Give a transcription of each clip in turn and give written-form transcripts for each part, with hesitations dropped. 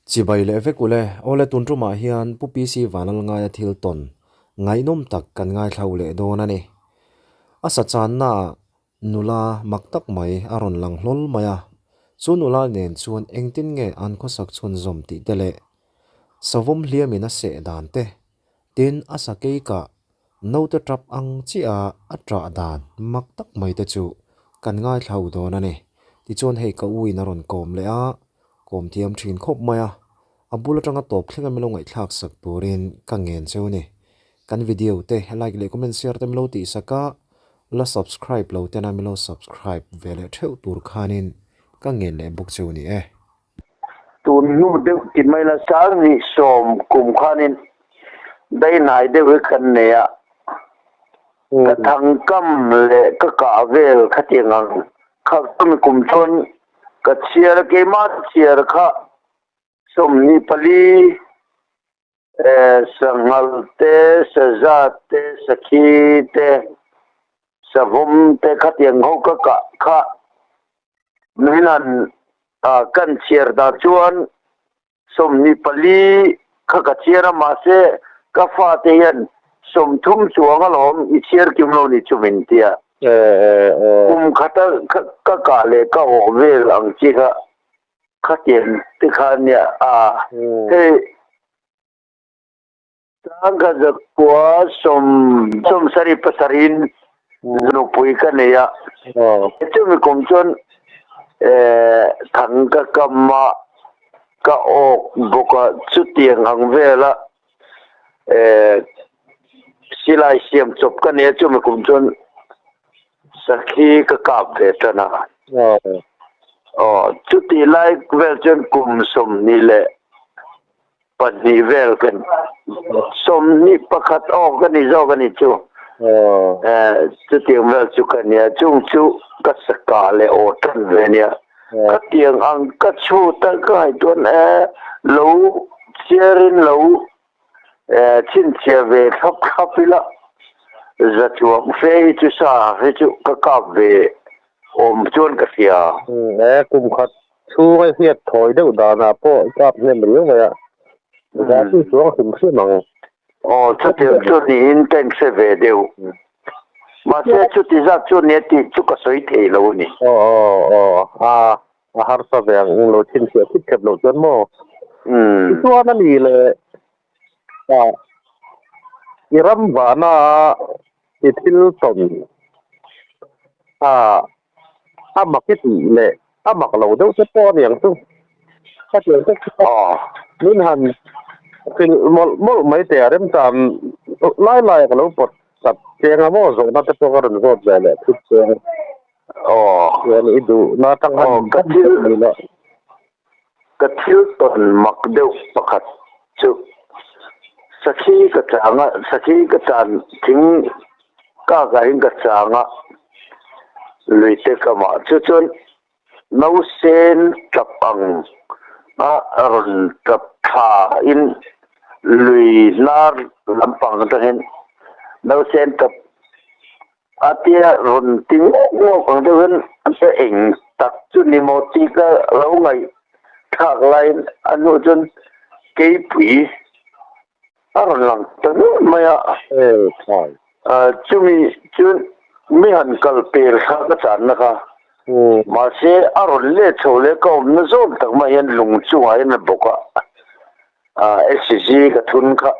Chibai leh vek ule, awle tun tumah hian Pu PC Vanlalngaia thil tawn ngaihnawm tak kan ngaithla leh dawn a ni. A sa channaah nula mak tak mai a rawn lang hlawl mai a, chu nula nen chuan engtin nge an khawsak chhunzawm tih te leh savawm hliamin a seh dan te, tin a sakei kah Naute tap ang chiah a a ṭah dan mak tak mai te chu kan ngaithla u dawn a ni. Tichuan hei ka u in a rawn kawm leh a, kawm thiam ṭhin khawp mai a, a bul aṭanga tawp thleng a milo ngaihthlak sak turin ka ngen cheu ni. Kan video te like leh comment share te milo tih sak a, la subscribe lo tena milo subscribe ve leh ṭheuh tur khanin ka ngen leh bawk cheu ni e. Tun hnu deuh ti mai la Sanghnih 10 kum khanin daihnai deuh hi kan nei a, ka thangkam leh ka kah vel khatiang ang kha chumi kum chuan ka chhiar a, keimah chhiar kha 24 Sanghal te, saza te, sakhi te, savawm te khatiang ho ka kah kha min han kan chhiar dan chuan 24 kha ka chhiar a, mahse ka fate hian 30 chuang alawm i chhiar kim lo ni chu min tia. Kum khata ka kah leh ka awh vel ang chi kha Khatiang te kha nia a hei Sangha zakua 77 in nupui ka nei a, chumi kum chuan thang ka kam a, ka awk bawk a, chutiang ang vela silai siam chawp ka nei a, chumi kum chuan Sakhi ka kap ve tan a. Aw, chutih lai vel chuan kum 22 vel kan 21 aw ka ni zawk a ni chu. Chutiang vel chu ka nia, chung chu ka saka leh aw tan ve nia. Khatiang ang ka chhut a ka ngaihtuah e, lo chhiarin lo Chhinchhiah ve thlap thlap ila, za chuang fe hi chu sa hi chu ka kap ve awm chuan ka hria. E, kum khat chhung a hriat thawi deuh danah pawh i kap hnem riau mai a, za chu chuang hrim hrim ang. Aw, chutiang chu niin ka inhre ve deuh. Mahse, chuti zat chu nia tih chu ka sawi thei lo a ni. Aw, aw, aw, a, A harsa ve ang eng lo chhinchhiah thit khep loh chuan maw? Tichuan a ni le ah i ram vahna a i thil tawn ah a mak i tih leh a mak lo deuh te pawh a ni ang chu. Khatiang tak chu min han hrilh mawlh mawlh mai teh a remchan lai lai a ka lo pawt chat cheng a maw zawhna te pawh ka rawn zawt ve leh thut cheng a. Aw. Chuan i duh na atang han Aw, ka thil ka thil tawn mak deuh pakhat chu sakhi ka chang a, sakhi ka chan thing kak ah hian ka chang a, luite ka mah chu chuan nausen tap ang a rawn tap thla in lui hnar lampang atang hian nausen tap A tia rawn ti ngawk ngawk ang deuh hian an hre eng tak chu ni maw tih ka lo ngaihthlak laiin a hnuah chuan keipui a rawn lang ta nual mai a. Chumi chu mi han kal pel kha ka channa kha. Mahse a rawn let chho leh ka awmna zawn tak mai hian lung chungah hian a bawk a. SG ka thun kha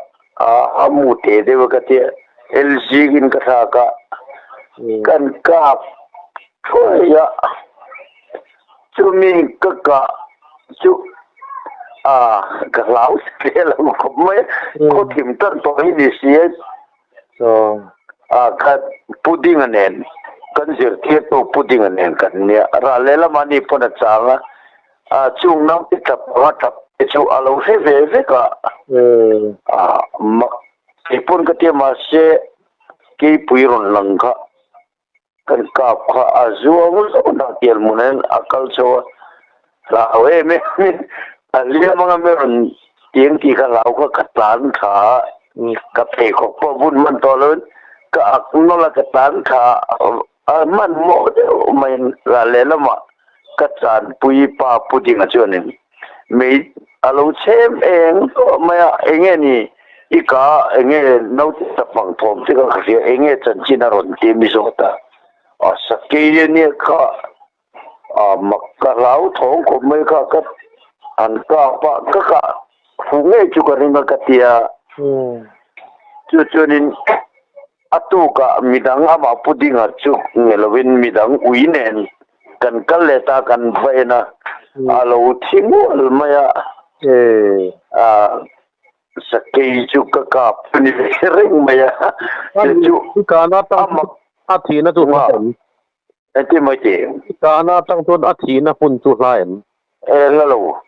a mu te deuh a ka tia LG in ka thlak a kan kap thuai a chumi ka kah chu a ka hlau hle lo khawp mai khaw thim tan tawh hi ni si a a kha pudding a nen kan zirtirtu pudding a nen kan nia ral lehlamah ni pawn a chang a A chung naute tap anga tap te chu a lo hre ve vek a, a mak kei pawn ka tia mahse keipui rawn lang kha kan kap kha a zuang zawk a tial hmun ah hian a kal chho a, hlau em em in a hliam anga mi rawn tiang tih kha hlau kha ka tlan thla a, ka pheikhawk pawh vun hman tawh lo in ka ak nawlh a ka tlan thla a. A hmanhmawh deuh maiin ral lehlamah ka chanpui pa Pudinga chuanin mei A lo chhem eng tawh mai a, enge ni i ka enge naute tapang thawm te kha ka hria, enge chanchin a rawn ti mi zawt a, a sakei ania kha a mak ka hlau thawng khawp mai kha ka han kap a, ka kah fu ngei chu ka ring a ka ti a, chu chuanin a tukah midang amah pu dinga chu nge lovin midang ui nen kan kal leh ta kan va en a, a lo thi mual mai a, a sakei chu ka kap chu ni ve reng mai a, chu chu a mak a thihna chu hla em? Engtin mai tih? I kahna atang chuan a thihna hmun chu hla em? E hla lo.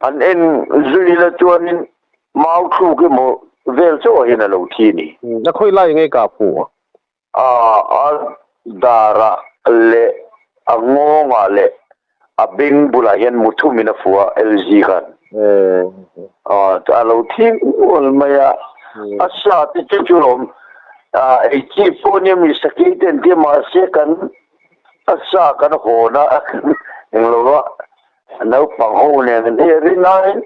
An en zui la chuanin mau thluk emaw vel chauh ah hian a lo thi a ni. A khawi lai nge kah fuh? A a darah leh a ngawngah leh a beng bulah hian mu thumin a fuh a LG khan. A lo thi mual mai a, a sa te chu chu lawm ei chi pawh nia mi sakei te an tia mahse kan a sa kan hawn a englo a naupang ho nen an hei rin aiin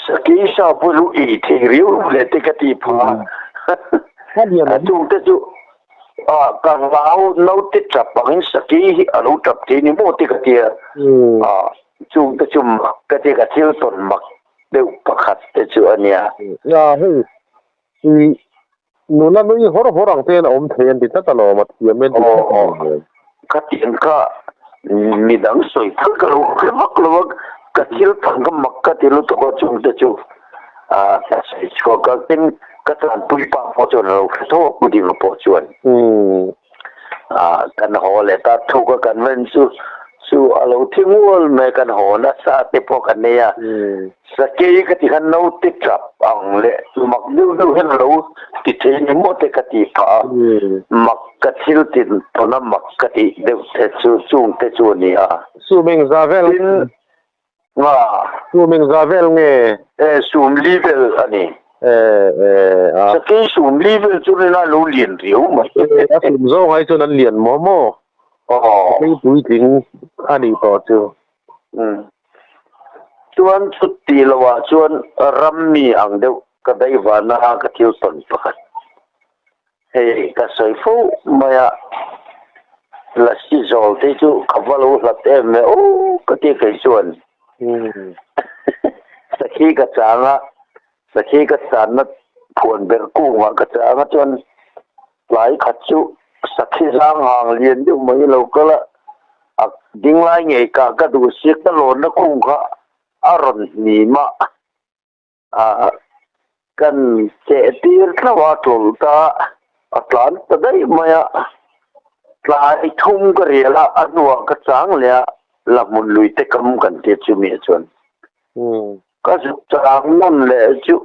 sakei sa pawh chu ei thei riau leh te ka ti phah a chung te chu ka hlau naute tap angin sakei hi a lo tap thei ni maw te ka tia. Chung te chu mak ka ti ka thil tawn mak deuh pakhat te chu a nia. Nia hei i nuna nui hawr hawr ang te hian a awm thei an ti tlat alawm a thiam e an ti tlat alawm. Khatiang kha midang sawi phal ka lo hre vak lo a, ka thil tawn kha mak ka ti lutuk a chung te chu ka sawi chhuak a tin ka tanpui pa pawh chuan a lo hre tho a Pu Dinga pawh chuan. Kan haw leh ta thuk a kan ven chu chu a lo thi ngual mai kan haw nasa te pawh kan nei a sakei ka ti khan naute tap ang leh mak deuh deuh hian a lo ti thei ni maw te ka ti phah a mak ka thil tin tawn a mak ka tih deuh te chu chung te chu a ni a. Sumeng za vel. Tin Nga. Sum engzah vel nge? E, sum li vel a ni. E, e, a. Sakei sum li vel chu rinah a lo lian riau mai. E, a sum zawng ai chuan an lian maw maw? Aw. Sakei puitling a nih tawh chu. Umm. Chuan chuti lohah chuan ram mi ang deuh ka daihvana ka thil tawn pakhat. Hei ka sawi fo mai a, Lasi zawl te chu ka va lo hlat em e aw ka ti kei chuan. Sakhi ka chang a, sakhi ka channa phuan ber kungah ka chang a chuan tlai khat chu sakhi zang hang lian deuh mai lo kal a, a ding lai ngei kah ka duh si ka lawnna kung kha a rawn hnim a. Ah kan cheh tir tlauh a tlawlh ta a tlan ta daih mai a, tlai thum ka rial a, a hnuah ka chang leh a, la hmun lui te kam kan tia chu mi ah chuan ka zuk chang nawn leh chu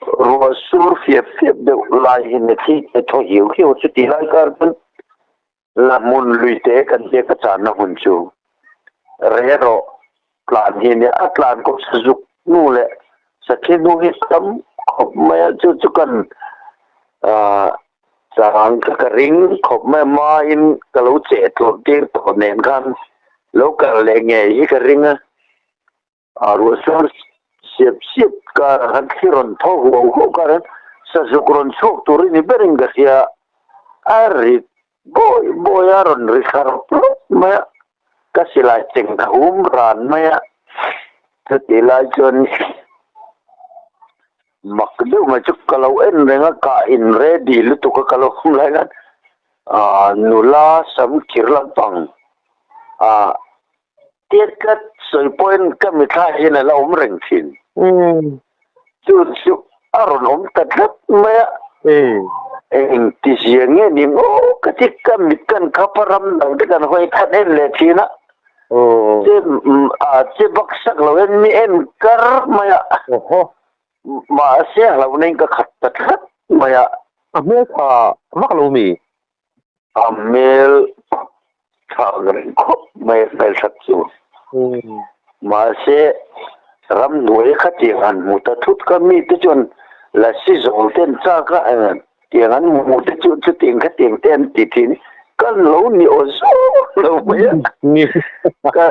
ruah sur fiap fiap deuh lai hi ni thli te thaw hiu hiu chu ti lai kar chuan La hmun lui te kan tia ka channa hmun chu re rawh tlan hi nia a tlan kawp sazuk hnu leh sakhi hnu hi tam khawp mai a chu chu kan chang ka ka ring khawp mai a main ka lo cheh tlawrh tir tawh nen khan lo kal leh ngei hi ka ring a. A ruah sur siap siap karah khan thli rawn tho huau huau karah khan sazuk rawn chhuak tur i ni berin ka hria a ri bawi bawi a rawn ri thla rawp rawp mai a ka silai cheng ka hum ran mai a chutih lai chuan mak deuh mai chu ka lo en reng a ka in ready lutuk a ka lo awm lai khan ah nula sam kir lampang ah Tiat tlat sawi pawhin ka mitthla hian a la awm reng thin. Chu chu a rawn awm ta tlat mai a. Engti zia nge ni maw ka ti ka mit kan khap a ram dang te kan hawi khan en leh thin a. Che a che bak sak lo hian mi en kar mai a. Mahse a hlauhna in ka khat ta tlat mai a. A hmeltha vak lo mi? A hmel tha reng khawp mai a hmel that chu. Mahse ramhnuai kha tiang han hmu ta thut kha mite chuan lasi zawl te an chak a tiang an hmu te chu chutiang kha tiang te an ti thin kan lo ni aw zawk lo mai a. Ka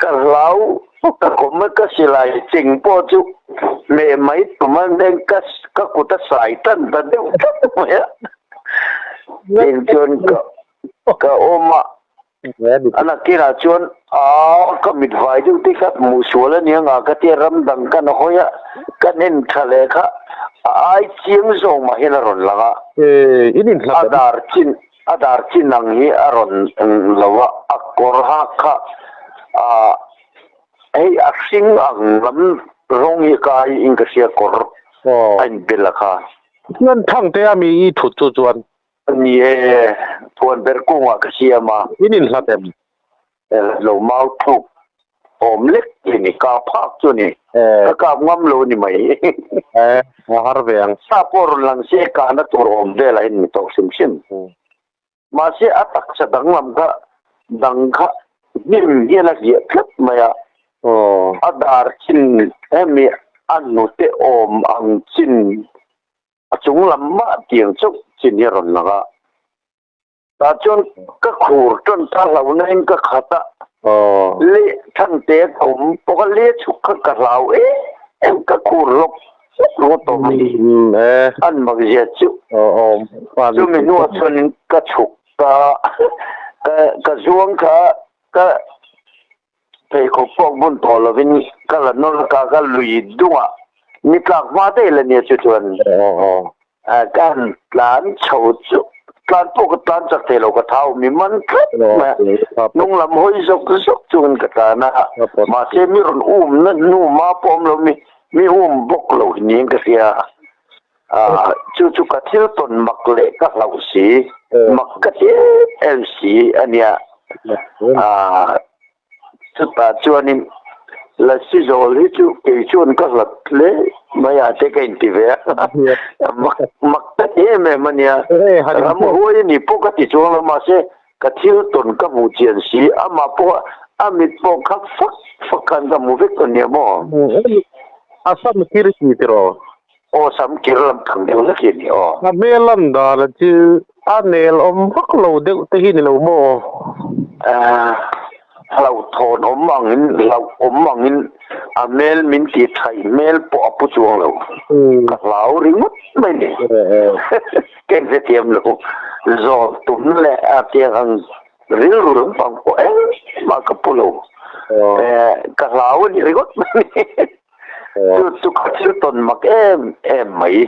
ka hlau. Ka kawm a ka silai ching pawh chu hmeh mai tum a eng ka ka kut a sai tan ta deuh tlat mai a. Ching chuan ka ka awm a. A nakinah chuan aa ka mit vai deuh te kha hmuh sual a nia nga ka tia ram dang kan hawi a kan en tha leh kha a ai chiang zawk mah hian a rawn lang a. A dar chin a dar chin ang hi a rawn lo a, a kawr hak kha ah hei a hring ang lam rawng hi ka ai in ka hria kawr a inbel a kha. Chuan Thangtea mi i thut chu chuan? Ni e, phuan ber kungah ka siam a. In inhlat em? Lo mau tluk awm lek hi ni, kap hak chu ni. Ka kap ngam lo ni mai. A har ve ang. Sa pawh rawn lang se kahna tur awm velah hian ni tawh hrim hrim. Mahse a taksa danglam kha dang kha hnim hian a hliah tlat mai a. A dar chin hemi a hnute awm ang chin a chung lam mah tiang chauh chin hi a rawn lang a. Tah chuan ka khur tan ta hlo nain ka khat a, leh Thangte ka awm pawh a leh chhuk kha ka hlau em em ka khur hlawk hlawk ringawt tawh mai. An mak zia chu. Chumi hnuah chuanin ka chhuk ta, ka zuang kha ka pheikhawk pawh bun tawh lovin ka la nawr ka ka lui dungah ni tlak hma daih la nia chu chuan ka han tlan chho chu tlan pawh ka tlan chak thei lo ka thau mi man tlat mai a hnung lam hawi zawk zawk chungin ka tlan a mahse mi rawn um na hnu ma pawh awm lo mi mi um bawk lo hi niin ka hria a chu chu ka thil tawn mak leh ka hlauh si mak ka ti em em si a nia a chutah chuanin Lasi zawl hi chu kei chuan ka hlat hle mai a te ka inti ve a mak mak ka ti em em a nia ramhuai a ni pawh ka ti chuang lo mahse ka thil tawn ka hmuh chian si amah pawh a mit pawh kha fak fak khan ka hmu vek a nia maw. A sam kir ti tiraw? Aw sam kir lam thang deuh hlek hi a ni aw. A hmel lan dan a chu a nel awm vak lo deuh te hi ni lo maw? Ahh hlauhthawn awm angin hlauh awm angin a hmel min ti thaih hmel pawh a pu chuang lo. Ka hlau ringawt mai ni. Ka inhrethiam lo. Zawh tum leh a tiang ang rilru lampang pawh engmah ka pu lo. Ka hlau a ni ringawt mai ni. Chu chu ka thil tawn mak em em mai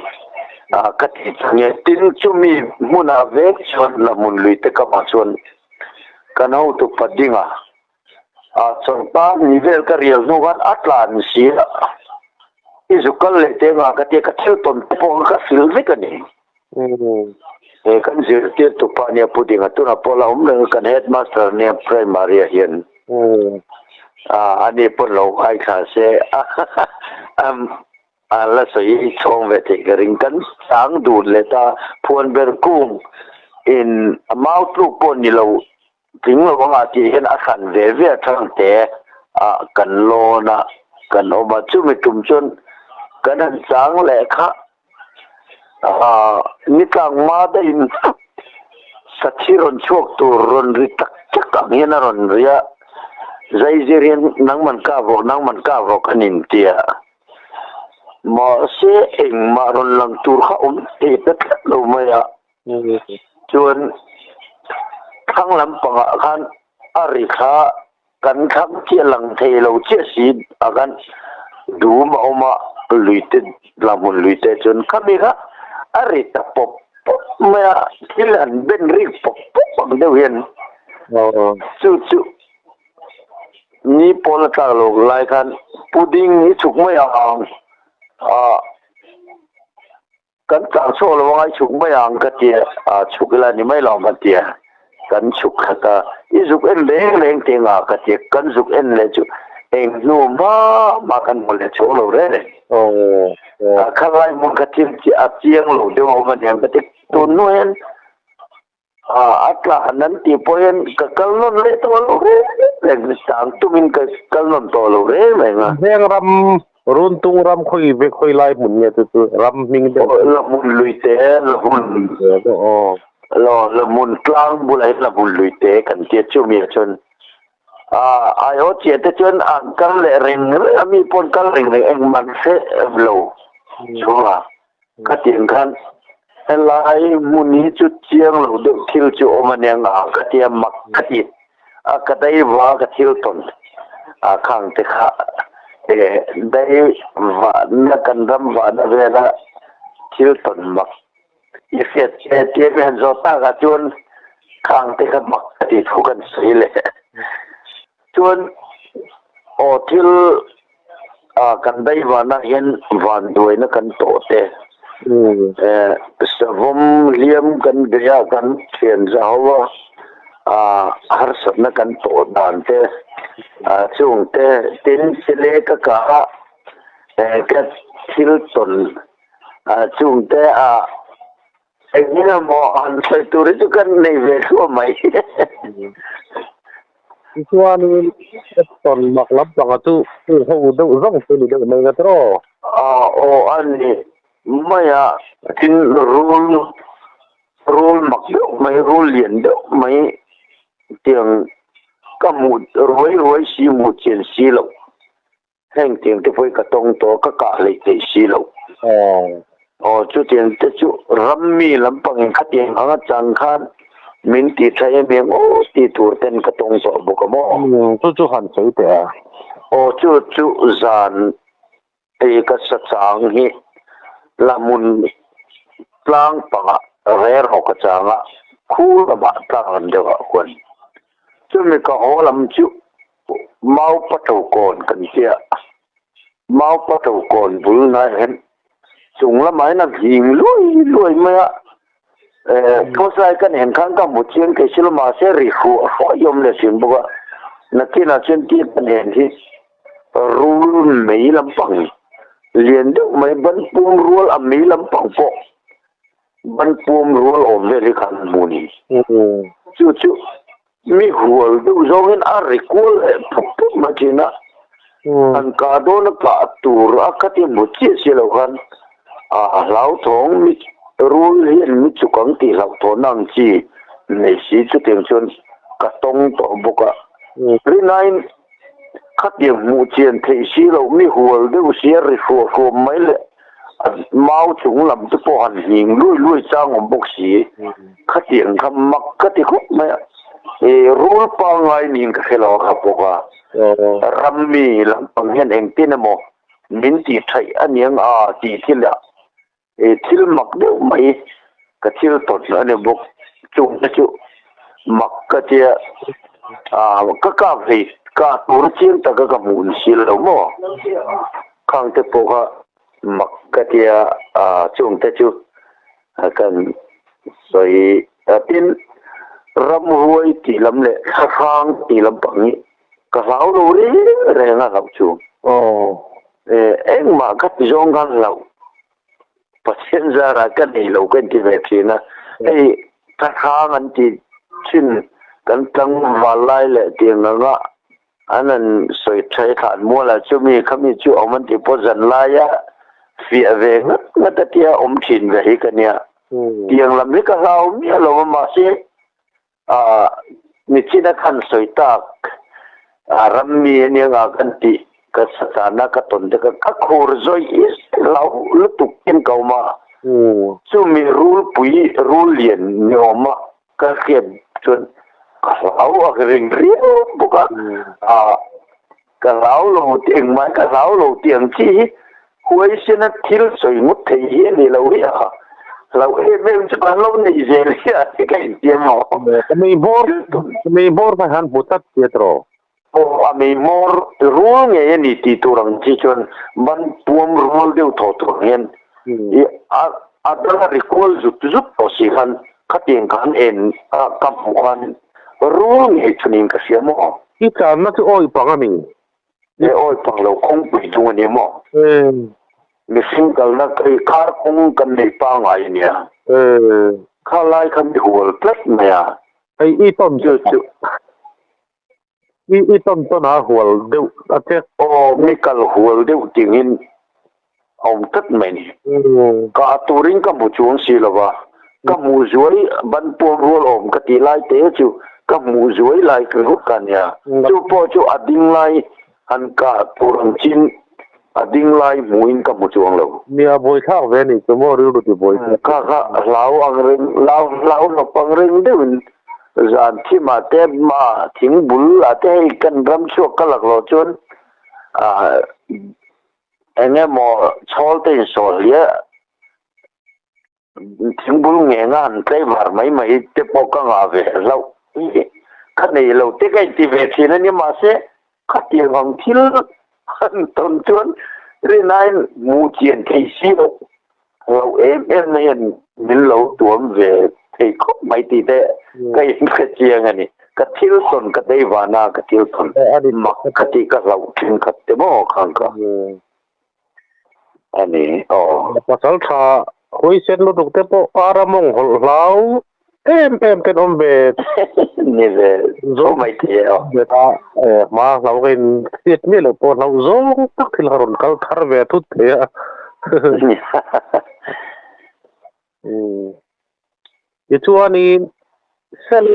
a ka ti chu nge tin chumi hmunah vek chuan Lahmun lui te kamah chuan kan hotu Padinga a chawlhpa ni vel ka rial hnu khan a tlan si a i zu kal leh te anga ka tia ka thil tawn te pawh kha ka hrilh vek a ni. He kan zirtirtu pa nia Pu Dinga tunah pawh la awm reng a kan headmaster nia primary ah hian a ni pawn lo ngaithla se a la sawi chhawng ve theih ka ring. Kan chang dun leh ta phuan ber kung in a mau tluk pawh ni lo tling lo anga tih hian a hran ve ve a thang te ah kan lawn a kan awm a chumi tum chuan kan han chang leh kha Ni tlangma daihin sathi rawn chhuak tur rawn ri tak tak ang hian a rawn ri a, zaizir hian nangman kap rawh, nangman kap rawh kan inti a. Mahse engmah rawn lang tur kha awm thei ta tlat lo mai a. Chuan thlang lampangah khan a ri thla Kan thlang chiah lang thei lo chiah si a kan dum a awm a, lui te la hmun lui te chuan khami kha a ri ta pawp pawp mai a, thil han ben rik pawp pawp ang deuh hian chu chu ni pawl a tlak lo lai khan pudding hi chhuk mai ang a. Kan tlang chhuak lo anga i chhuk mai ang ka ti a, chhuk ila ni mai lo ang ka ti a, kan chhuk khat a, i zuk en reng reng teh nga ka ti a, kan zuk en leh chu eng hnu hma hma kan hmu leh chhuak lo reng reng. A khalai hmun kha thil a chiang lo deuh a awm a niang ka ti, tun hnu hian a tlan an tih pawh hian ka kal nawn leh tawh lo reng reng, tang tumin ka kal nawn tawh lo reng reng a. Heng ram, Runtung ram khawi ve khawi lai hmun nge chu chu ram hming deuh. La hmun lui te, la hmun la hmun tlang bulah hian la hmun lui te kan tia chumi ah chuan. Aiawh chiah te chuan an kal leh reng reng a, mi pawn kal reng reng engmah an hre lo chhunga khatiang khan helai hmun hi chu chiang lo deuh thil chu awm a nia nga ka tia mak ka ti a, ka daiva ka thil tawn a khang te kha daivahna kan ram vahna vela thil tawn mak I hriat che tia ka han zawh takah chuan khang te kha mak ka tih thu kan sawi leh. Chuan aw thil kan daivana hian vanduaina kan tawh te, savawm hliam kan bei a, kan thian za ho a, harsatna kan tawh dan te, chung te tin chile ka kah a, ka thil tawn Chungte a engin emaw han sawi tur hi chu kan nei ve thluah mai. Tichuanin tawn mak lampanga chu hei ho deuh zawng chu ni deuh mai nga tiraw? Aw a ni mai a, tin rul rul mak deuh mai, rul lian deuh mai tiang ka hmuh ruai ruai si hmuh chian si loh. Heng tiang te pawh hi ka tawng tawh, ka kah hleih theih si loh. Aw, chutiang te chu ram mi lampangin khatiang anga chang khan min ti tha em em aw ti tur ten ka tawng tawh bawk a maw? Chu chu han sawi teh a. Aw, chu chu zan ei ka sa chang hi la hmun tlang pangah rel rawk a chang a, khu lamah tlang lam deuhah huan. Chumi ka haw lam chu Mau Pato kawn kan tia, Mau Pato kawn bul hnaiah hian chung lamah hian a hling luai luai mai a, Phawsai ka nen khan ka hmu chiang thei si lo mahse ri hruah hruah hi a awm leh thin bawk a, nakinah chuan tia ka nen hi rul mei lampang lian deuh mai ban pum rual a mei lampang pawh ban pum rual awm vel hi khan hmu ni. Chu chu Mi hual deuh zawngin a ri kual leh phup phup mai thin a, an kah dawn a kah tur a khati hmu chiah si lo khan a hlauthawng mi rul hian mi chuk ang tih hlauhthawnna ang chi nei si chutiang chuan ka tawng tawh bawk a. Rinain khatiang hmuh chian theih si loh mi hual deuh si a ri hruah hruam mai leh a mau chung lam te pawh han hling luai luai chang awm bawk si. Khatiang kha mak ka ti khawp mai a, i rul pangngai niin ka hre lo a kha bawk a, ram mi lampang hian engtin emaw min tih theih a niang a tih thil ah i thil mak deuh mai ka thil tawn a ni bawk, chung te chu mak ka tia ka kap hlei kah tur chiang taka ka hmuh ni si lo maw, khang te pawh kha mak ka tia chung te chu Kan sawi tin ramhuai tih lam leh thlahrang tih lam pang hi ka hlau lo reng reng a hlauh chu. Engmah ka ti zawng khan hlauh Pathian zarah ka nei lo ka inti ve thin a, hei thlahrang an tih thin kan tlangval lai leh tiang anga An han sawi tha thlan mual a, chumi khami chu awm an tih pawh zan laia fiah ve ngat ngat a tia awm thin ve hi ka nia. Tiang lam hi ka hlau miah lo a, mahse ah nichina khan sawi tak ah ram mi ania nga kan tih ka sachana ka tawn te kha ka khur zawih hlau lutuk hian ka awm a, chumi rulpui rul lian ni awm a Ka hriat chuan ka hlau a ka ring riau bawk a, ah ka hlau lo tih engmah ka hlau lo tih ang chi hi huaisena thil sawi ngawt thei hi a ni lo hi a, hlauh em em chu kan lo neih zel hi a ti ka intiam maw. Ka mei hmawr ka mei hmawr kha han hmu tlat che tawh. Aw a mei hmawr rul ngei a ni tih tur ang chi chuan ban puam rul deuh thaw tur hian i a a dang a ri kual zut zut tawh si khan khatiang khan en a ka hmuh khan rul ngei chunin ka hria maw? I tlanna chu awi pang a mi? E awi pang lo kawngpui chung a ni maw? Mihring kalna kei khar kawng kan nei pangai a nia. Kha lai kha mi hual tlat mai a. Hei i tawn chu chu. I i tawn tawn a hual deuh a che. Aw mi kal hual deuh tingin a awm tlat mai ni. Kah turin ka hmu chuang si lo va, ka hmuh zuai ban puam rual awm ka tih lai te chu. ka hmuh zuai lai ringawt ka nia. Chu pawh chu a ding lai han kah tur ang chin a ding lai hmuhin ka hmu chuang lo. Nia, buaithlak ve a nih chu maw rilru ti buai thlak. Kha kha hlau ang reng, hlau hlau hlawp ang reng deuhin zan thimah te mah thing bul ah te hei kan ram chhuak ka lak loh chuan ah eng emaw chhawl te insawh hliah Thingbul ngenga han tlaivar mai mai te pawh ka ngah ve hlauh hi ka nei lo te ka inti ve thin a ni. Mahse, khatiang ang thil han tawn chuan rinain hmuh chian thei si loh hlauh em em na hian min lo tuam ve thei khawp mai tih te ka inhre chiang a ni. Ka thil tawn ka deivana ka thil tawn mak ka tih ka hlauh thenkhat te maw khang ka. A ni, aw. Pasal tha huaisen lutuk te pawh ara mawng hawlh hlau em em ten awm ve. Ni ve zo mai thei e aw. Ve ta e hma hlau ka in hriat miah loh pawh hlauh zawng tak thil kha rawn kal thar ve thut thei a. Tichuanin Sele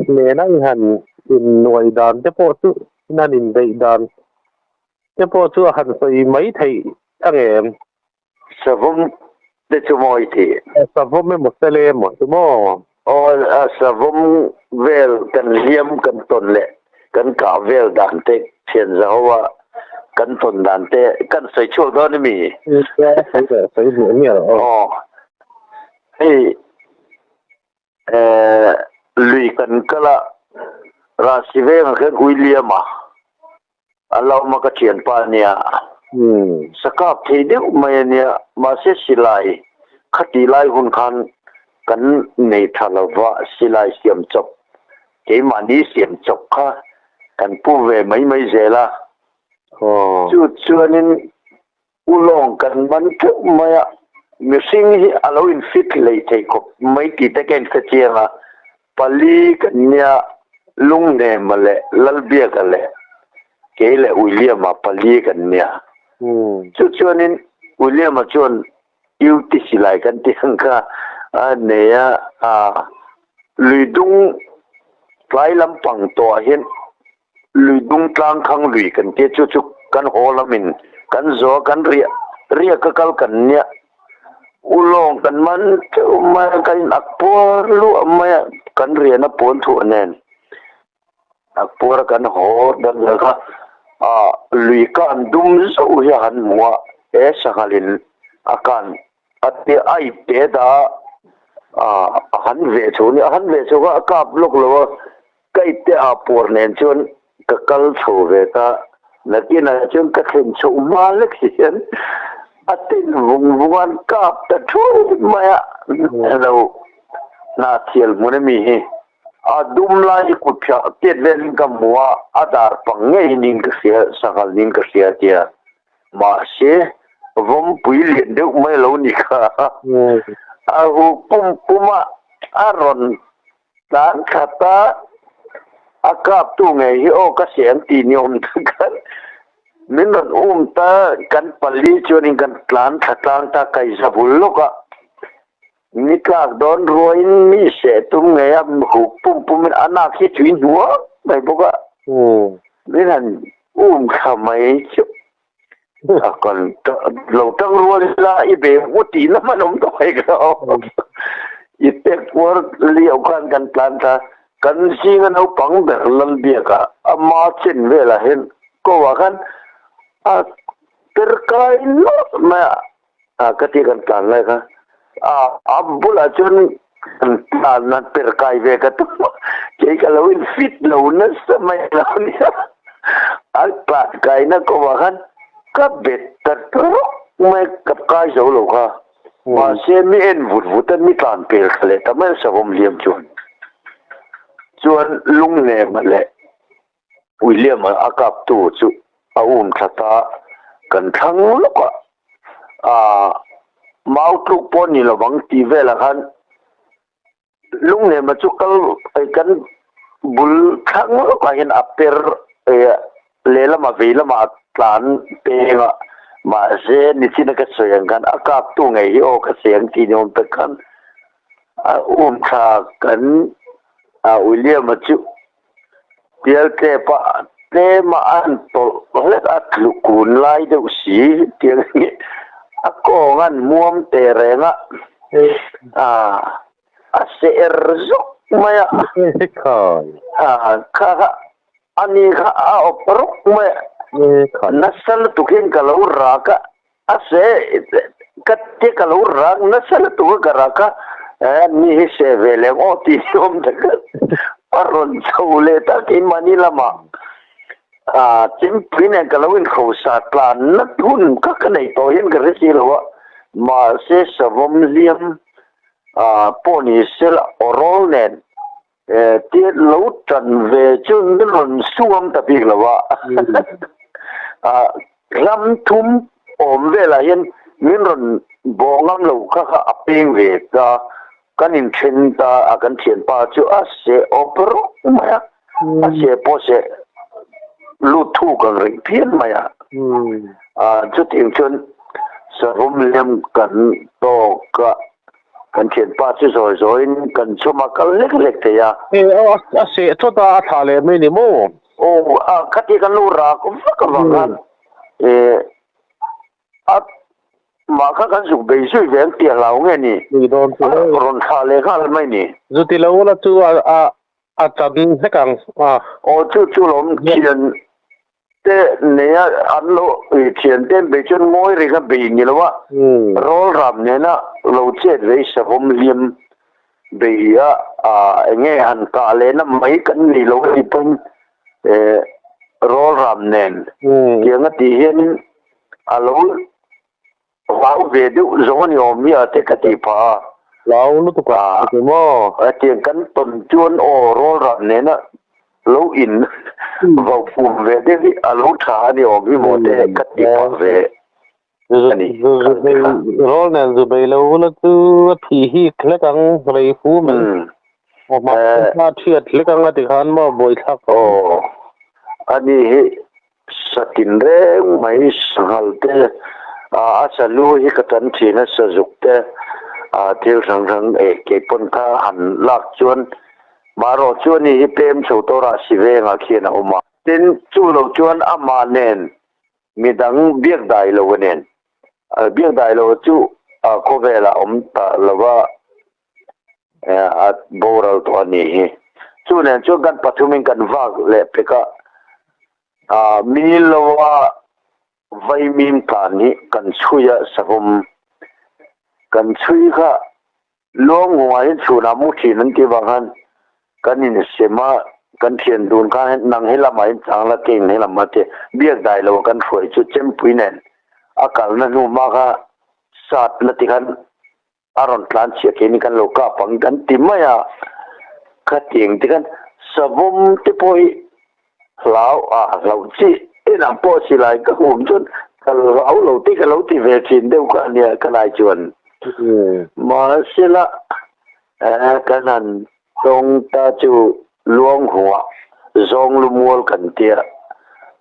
nena i han innuai dan te pawh chu in han inbeih dan te pawh chu a han sawi mai theih ang em? Savawm te chu mawi thei. Savawm emaw Sele emaw chu maw? Aw, savawm vel kan hliam kan tawn leh kan kah vel dan te thian zaho a kan tawn dan te kan sawi chhuak dawn a mi? Sawi duh miah lo. Aw, hei lui kan kal a, Rahsi vengah khan William a a lo awm a ka thianpa a nia. Sakap thei deuh mai a nia, mahse silai khati lai hun khan kan nei tha lo va, silai siam chawp keimahni siam chawp kha kan pu ve mai mai zel a. Chu chuanin Ulawng kan man theuh mai a, mihring hi a lo in fit hlei thei khawp mai tih te ka in hre chiang a, pali kan nia Lunghnema leh Lalbiaka leh kei leh William-a pali kan nia. Chu chuanin William-a chuan duty silai kan tih ang kha a nei a, luidung tlai lampang tawhah hian Lui dung tlang khang lui kan tia chu chu kan haw lamin kan zo a kan riah riak a kal kan nia ulawng kan man theuh mai a kan in ak puar luah mai a kan riahna puan thuah nen ak puar a kan haw dan zel kha ah lui kan dum zauh hi a han hmu a he sanghal in a kan a tia a ip te dah ah a han veh chho a ni a han veh chho kha a kap lawk lo a. Ka ipte ah puar nen chuan ka kal chho ve ta, nakinah chuan ka thlen chhoh hma lek hian a tin vung vung an kap ta thuai mai a, lo hnahthial hmun ami hi a dum lai hi kut phiah tiat velin ka hmu a, a dar pang ngei niin ka hria, sanghal niin ka hria tia, mahse vawmpui lian deuh mai lo ni kha, a hu pum pum a, a rawn Tlan khat a, a kaptu ngei hi aw ka siam tih ni awm tak khan min rawn um ta, kan pali chuanin kan tlan thla tlang ta kaihza bul lawk a, ni tlak dawn ruaiin mi seh tum ngei a, huk pum pumin a nak hi tui hnuang mai bawk a, min han um thla mai chu a kan lo tang rual ila i be u tih na hman awm tawh hek lo i pek puar liau khan kan tlan ta kan zinga naupang ber Lalbiaka ama chen velah hian ko ah khan a per kai lawt mai a a ka ti kan tlan lai kha a a bulah chuan kan tlan a per kai ve ka tum a kei ka lo in fit lo nasa mai lo nia a tlan kaina kawngah khan ka bet ta rawk mai ka kai zo lo kha mahse mi en vut vut a mi tlan pel thla leh ta mai a savawm hliam chuan chuan lunghnema leh William a kaptu chu a um thla ta, kan thlang lawk a, ah mau tluk pawh ni lovang tih velah khan Lunghnema chu kal kan bul thlang lawkah hian a per lehlamah vei lamah a tlan peng a, mahse nichina ka sawi ang khan a kaptu ngei hi aw ka sawi ang tih ni awm tak khan a um thla kan William-a chu. Pialtlep a tlem a an tawlh hlek a tlu kun lai deuh si tiang hi a kawng an hmuam teh reng a, a seh er zawk mai a, kha kha a ni kha a awp rawk mai a, nasa lutuk hian ka lo rak a, a seh ka te ka lo rak nasa lutuk a ka rak a, mi hi seh ve leh ang aw tih hi awm ta kha a rawn chho leh ta keimahni lamah Chempui nen ka lo inhrosa tlanna hun kha ka nei tawh hian ka hre si lo a, mahse savawm hliam pawh ni sela awrawl nen tia lo tan ve chu min rawn sungam ta bik lo a, hlam thum awm velah hian min rawn bawh ngam lo kha kha a peng ve ta, kan inthen ta a kan thianpa chu a seh awp rawk mai a. A seh pawh seh lut thuk ang reng phian mai a. Chutiang chuan savawm lem kan tawk a, kan thianpa chu zawi zawiin kan chhum a, kal hlek hlek thei a. A seh chawt a, a thlah leh mai ni maw? Aw, khati kan lo rak vak avang khan A mah kha kan zuk bei zui ve ang tih a hlau nge ni? Ni dawn chu. A rawn thlah leh nghal mai ni. Zuti lo la chu a a a chan hlek ang a. Aw chu chu lawm thian te neia an lo thian te an bei chuan ngawi reng a bei ni lo a, rawl ram nena lo chet vei savawm hliam bei a eng nge han kah lehna mai kan ni lo a nih pawhin rawl ram nen tiang a tih hianin a lo hlau ve deuh zawng a ni awm hi a te ka tih phah a. Hlau lutuk a ti maw? Hetiang kan tawn chuan aw rawl ram nena lo in vau pum ve deuh hi a lo tha a ni awm hi maw te ka tih phah ve a ni. Rawl nen zu bei lo la chu a thih hik hlek ang rei fu mai. Aw hma a thiat hlek ang a ti khan maw buaithlak. Aw a ni hi Sa tin reng mai sanghal te, a sa lu hi ka tan thin a, sazuk te thil hrang hrang eh keipawn kha han lak chuan marawh chuan hi pem chho tawrah si vengah khian a awm a. Tin, chu lo chuan amah nen midang biak dai lo nen, biak dai lo chu khawvelah awm ta lova a boral tawh a nih hi. Chu nen chuan kan pathumin kan vak leh pek a, mi loa vaimim tlan hi kan chhui a, savawm kan chhui kha luanghungah hian chhunah mu thin an tih vang khan kan insem a, kan thian dun khan nang he lamah hian chang la keng he lamah te biak dai lo kan hruai chu chempui nen a kalna hnu hma kha sat la ti khan A rawn tlan chhiah thei ni kan lo kap ang kan ti mai a, khatiang te khan savawm te pawh hi hlau a hlauh chi enah pawh silai ka hum chuan ka hlau lo te ka lo ti ve thin deuh kha ania ka lai chuan. Mahsela kan han tawng ta chu Luanghunga zawng lumual kan tia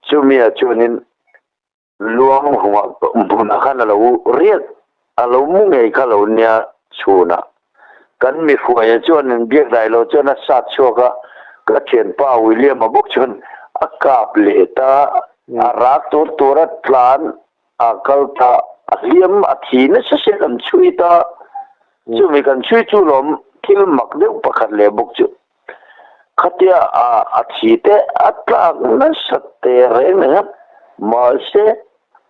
chumia chuanin Luang hungah hmunah khan a lo riat, a lo mu ngei kha lo nia chhunah. Kan mi hruaia chuan in biak dai lo chuan a sat chhuak a, ka thianpa William-a bawk chuan a kap leh ta, a rak tur tur a tlan a kal ta, a hliam a thi nasa sia kan chhui ta, chumi kan chhui chu lawm thil mak deuh pakhat leh bawk chu. Khatia a thi te a tlak nasa te reng reng a, mahse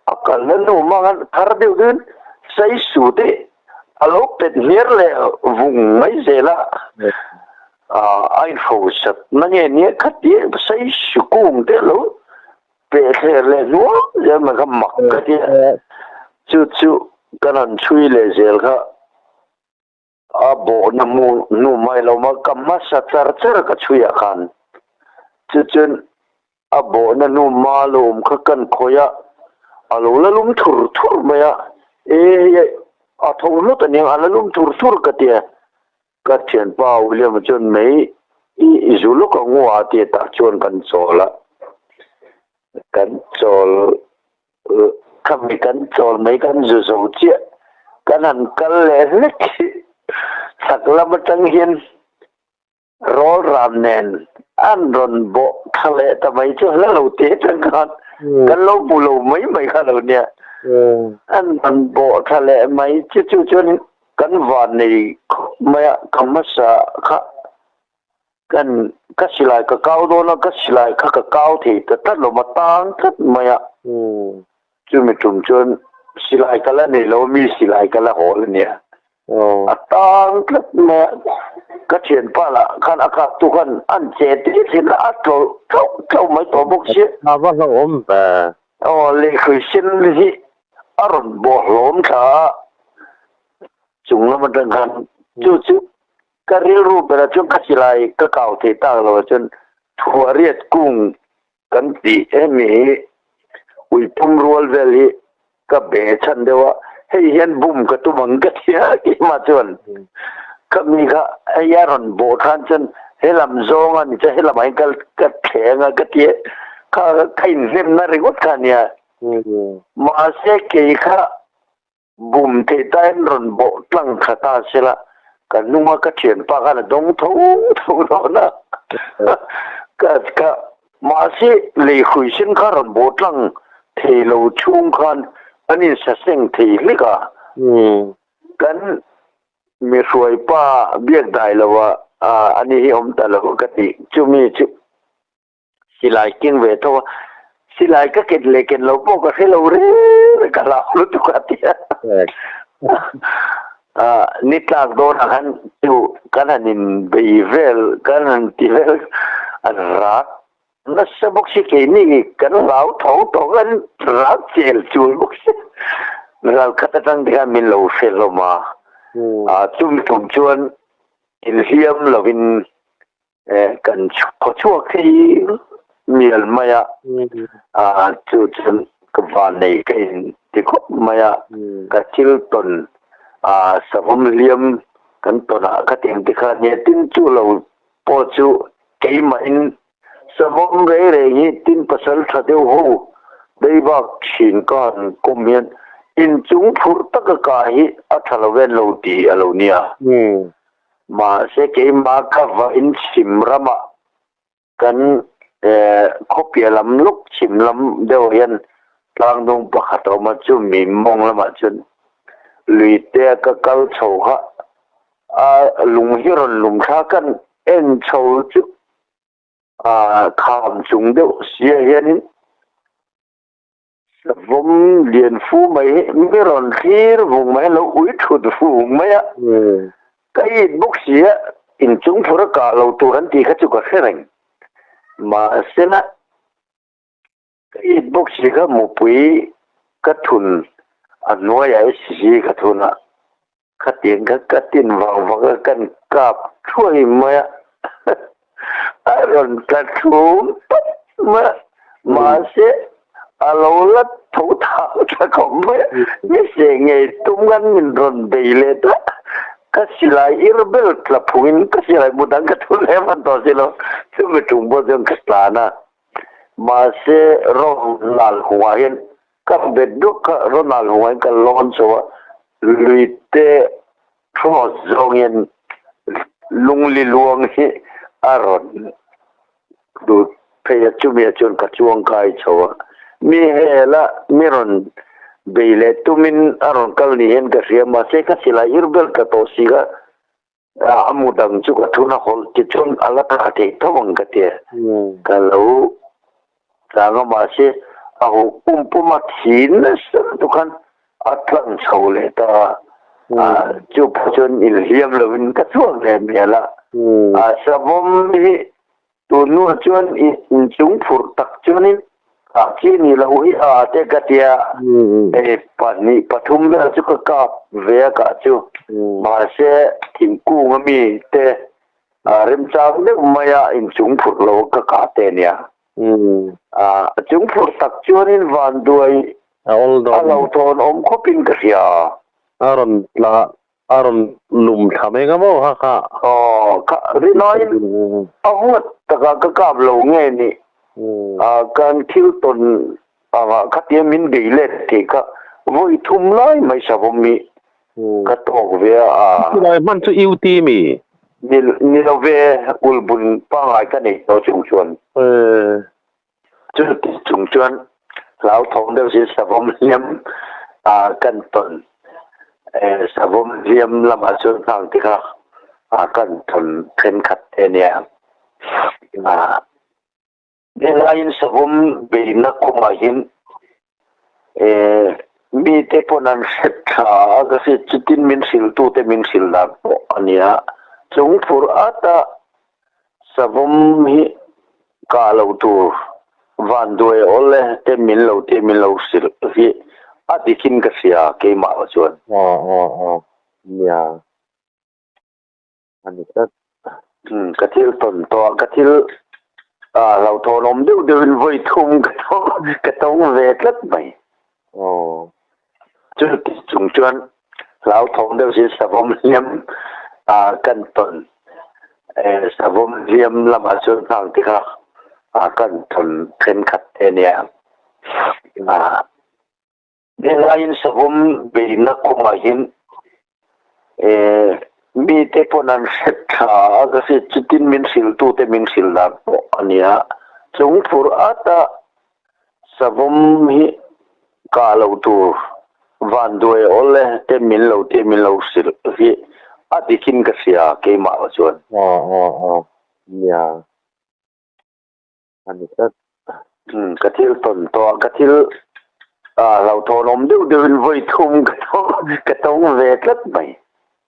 a kalna nu hmang thar deuh deuhin saisu te a lo pet hmer leh vung mai zel a, a inhrosak na nge nia khatia saisu kung te a lo peh thler leh hnuai zel mai kha mak ka ti a, chu chu kan han chhui leh zel kha. A bawhna hmu hnu mai lo ma ka hmasa char char ka chhuiah khan chu chuan a bawhna hnu ma lo awm kha kan khawih a, a lo la lum thur thur mai a, e hei a tho hlut aniang a la lum thur thur ka ti a, ka thianpa William-a chuan mei i zu lawk ang u a ti tah chuan kan chawl a, kan chawl Khami kan chawl mai kan zu zo chiah kan han kal leh hlek hi chhak lam atang hian. Rawl ram nen an rawn bawh thla leh ta mai chu hla lo te atang khan kan lo hmu lo mai mai kha lo nia. An rawn bawh thla leh mai chu chu chuan kan van nei khawp mai a, ka hmasa kha kan ka silai ka kau dawn a, ka silai kha ka kau thei ta tlat lo ma tang tlat mai a. Chumi tum chuan silai ka la nei lo a, mi silai ka la hawl a nia. A tang tlat mai a, ka thianpa lah khan a kap tu khan an che tir thin a, a tlawlh tlauh tlauh mai tawh bawk si. A va hlauhawm ve. Aw, lehkhawi sen hi a rawn bawh hlawm thla a, chung lam atang khan chu chu ka rilru berah chuan ka silai ka kau thei tak lo ah chuan thuahriat kung Kan tih hemi hi uipum rual vel hi ka be chhan deuh a, hei hian bum ka tum ang ka ti a, keimah chuan ka mi kha hei a rawn bawh khan chuan he lam zawng a ni chuan he lamah hian ka ka thleng a ka ti a, kha ka inhnemna ringawt kha a nia. Mahse kei kha Bum theih tain rawn bawh tlang kha ta sela, ka hnunga ka thianpa khan a dawng tho tho dawn a. Ka ka mahse lei hrui sen kha rawn bawh tlang thei lo chhung khan an insaseng thei hlek a. Kan mi hruaipa biak dai lova ani hi awm ta lo ka tih chumi chu. Silai keng ve tho a, silai ka ken leh ken lo pawh ka hre lo reng reng ka hlau lutuk a tia. Ni tlak dawnah khan chu kan han in bei vel kan han ti vel an rak nasa bawk si keini kan hlau tho tawh kan rak chel chul bawk si. Ral khat atang te khan min lo hre hlawm a, chumi tum chuan inhliam lovin Kan khaw chhuak hi mial mai a, chu chuan ka vannei ka in ti khawp mai a, ka thil tawn savawm hliam kan tawnah ka ti ang ti kha nia, tin chu lo pawh chu keimahin savawm rei rei hi tin pasal tha deuh ho daibak thin ka han kawm hian inchung phurh taka kah hi a tha lo ven lo tih a lo nia. Mahse keimah ka va in chhim ramah kan khawpiah lam lawk chhim lam deuh hian tlangdung pakhat a awm a, chumi mawng lamah chuan lui te ka kal chho kha a lung hi rawn lum thla kan en chho chu kham chung deuh sia hianin Savawm lian fu mai hi mi rawn thlir vung mai a, lo ui thut vung mai a. Ka it bawk si a, inchung phur a kah lo tur an tih kha chu ka hre reng. Mahsela ka it bawk si kha mupui ka thun a hnuaiah SCC ka thun a, Khatiang kha ka tin vang vang a, kan kap thuai mai a, a rawn tla thum tawp mai a, mahse a lo la tho thang tha khawp mai a, ni se ngei tum khan min rawn bei leh ta, ka silai ir bel tla phungin ka silai mu dang ka thu leh hman tawh si lo, chumi tum pawh chuan ka tlan a, mahse Ronald hungah hian Ka bet deuh kha Ronald hungah ka lawn chho a, lui te cross zawngin lungli luang hi a rawn lut phei a, chumi ah chuan ka chuang kai chho a. Mi hela mi rawn bei leh tumin a rawn kal ni hian ka hria, mahse ka silai ir vel ta tawh si kha a mu dang chu ka thun a hawlh ti chuan a la tha thei tho ang ka ti a, ka lo tlang a mahse a huh pum pum a thi nasa lutuk khan a tlang chho leh ta a, chu pawh chuan inhliam lovin ka chhuak leh mial a, a savawm hi Tun hnuah chuan inchung phurh tak chuanin ah chi ni lo hi a te ka tia, hei pahnih pathum vel chu ka kap ve a kah chu. Mahse thingkung a mi te remchang deuh maia inchung phurh lo ka kah te a nia. A chung phurh tak chuanin vanduai a lo thawn awm khawpin ka hria. A rawn tla A rawn lum thla mai nga maw ha kha. Aw, kha rinain a huat takah ka kap lo nge ni. Kan thil tawn angah khatia min bei let thei kha vawi thum lai mai savawm hi ka tawk ve a. Chulai hman chu UT mi? Ni ni lo ve, ulbun pangngai ka nei tawh chung chuan. Chuti chung chuan hlauthawng deuh sin savawm hliam ah kan tawn. Savawm hliam lamah chuan nghang te kha kan tawn thenkhat te a nia. Helaiin savawm beihna kawngah hian mite pawn an hre tha a, ka hriat chutin min hrilhtute min hrilh dan pawh a nia. Chung phur ata savawm hi kah loh tur vanduai awl e te min lo tih min lo hrilh hi a dikin ka hria keimah chuan. Aw aw aw nia. A ni tlat. Umm ka thil tawn tawh a, ka thil ah hlauhthawn awm deuh deuhin vawi thum ka tawng ka tawng ve tlat mai. Aw. Chuti chung chuan hlauthawng deuh sin savawm hliam ah kan tawn eh savawm hliam lamah chuan nghang te kha ah kan tawn thenkhat te a nia. Ah. Helaiin savawm beihna kawngah hian mite pawn an hre tha a, ka hriat chutin min hrilhtute min hrilh dan pawh a nia. Chung phur ata savawm hi kah loh tur vanduai awl e te min lo tih min lo hrilh hi a dikin ka hria keimah chuan. Aw aw aw nia. A ni tlat. Umm ka thil tawn tawh a, ka thil ah hlauhthawn awm deuh deuhin vawi thum ka tawng ka tawng ve tlat mai.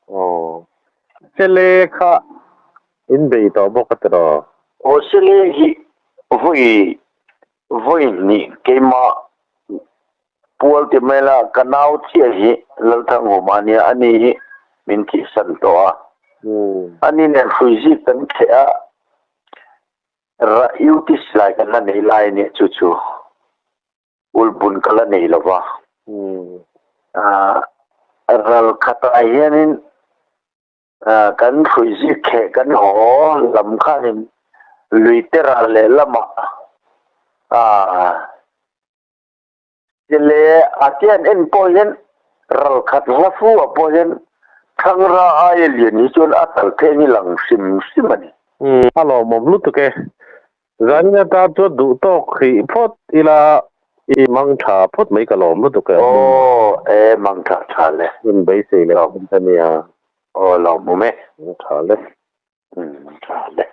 Aw. Sele kha in bei tawh bawk a tiraw? Aw sele hi vawi vawi hnih keimah pual ti mai la ka nau chiah hi Lalthanghuma ania ani hi min thihsan tawh a. Ani nen hruizik kan kheh a. Ra UTC lai kan la nei lai ania chu chu ulbun ka la nei lo va. Ral khatah hianin kan hrui zik kheh kan haw lam khanin lui te ral leh lamah Chile a tian en pawh hian ral khat hla fu ah pawh hian Thangra aia lian hi chuan a tal pheng hi lang hrim hrim a ni. Umm a lawmawm lutuk e. Zanin atan chuan duh tawk hrih phawt ila i mang tha phawt mai ka lawm lutuk e. Aw e mang tha tha le. Hun beisei leh awm ta nia. Aw lawmawm e. Mang tha le. Umm mang tha le.